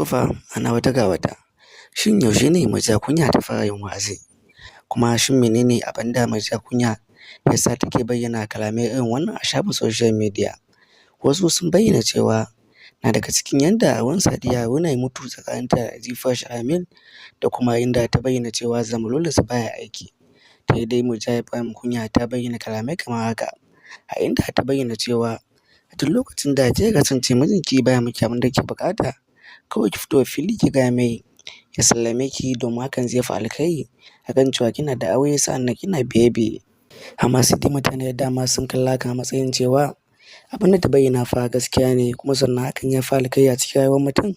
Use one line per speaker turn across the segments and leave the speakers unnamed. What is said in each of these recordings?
To fa, ana wata ga wata. Shin yaushe ne Murja Kunya ta fara yin wa'azi? Kuma shin menene abin da Murja Kunya ya sa take bayyana kalamai irin wannan a shafin social media? Wasu sun bayyana cewa na daga cikin yanda auren Sadiya Haruna ya mutu tsakaninta da Gfresh Amil da kuma inda ta bayyana cewa Zamalolinsu baya aiki. Ta dai Murja Ibrahim Kunya ta bayyana kalamai kamar haka, a inda ta bayyana cewa a duk lokacin da kika kasance mijinki baya miki abin da kike buƙata, kawai ki fito fili ki gaya mai ya sallame ki, domin hakan zai fi alkhairi akan cewa kina da aure sa'annan kina biye-biye. Amma sai dai mutane da dama sun kalla hakan a matsayin cewa abin da ta bayyana fa gaskiya ne, kuma sannan hakan ya fi alkhairi a cikin rayuwar mutum.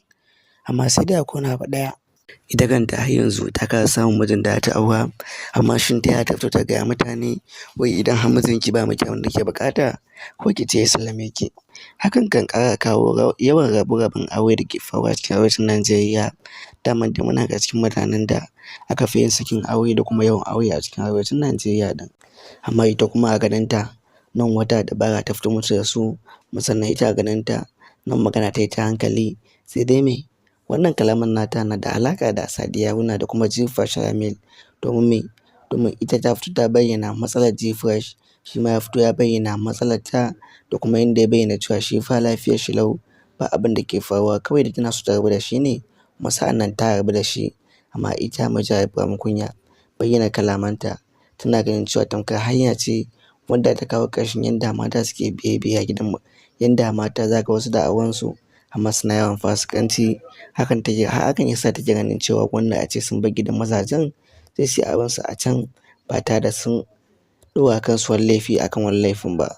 Amma sai dai akwai wani abu ɗaya. Ita kanta har yanzu ta kasa samun mijin da ta aura, amma shin ta yaya ta fito ta gaya mutane wai idan har mijinki baya miki abin da kike buƙata, ko ki ce ya sallame ki? Hakan kan ƙara kawo yawan rabe-raben aure da ke faruwa cikin arewacin Najeriya. Daman dai muna daga cikin mutanen da aka fi yin sakin aure da kuma yawan aure a cikin arewacin Najeriya ɗin. Amma ita kuma a ganinta nan wata dabara ta fito musu da su, sannan ita a ganinta nan magana ta yi ta hankali. Sai dai me? Wannan kalaman nata na da alaƙa da Sadiya Haruna da kuma Gfresh Amil. Domin me? Domin ita ta fito ta bayyana matsalar Gfresh, shi ma ya fito ya bayyana matsalar ta, da kuma inda ya bayyana cewa shi fa lafiyar shi lau, ba abin da ke faruwa, kawai da tana so ta rabu da shi ne, kuma sa'an nan ta rabu da shi. Amma ita Murja Ibrahim Kunya bayyana kalamanta tana ganin cewa tamkar hanya ce wanda ta kawo ƙarshen yanda mata suke biye-biye a gidan, yanda mata za ka wasu da aurensu amma suna yawan fasikanci. Hakan take, hakan yasa take ganin cewa gwanda ace sun bar gidan mazajen, sai su yi aurensu a can ba tare da sun ɗora kansu wani laifi akan wani laifin ba.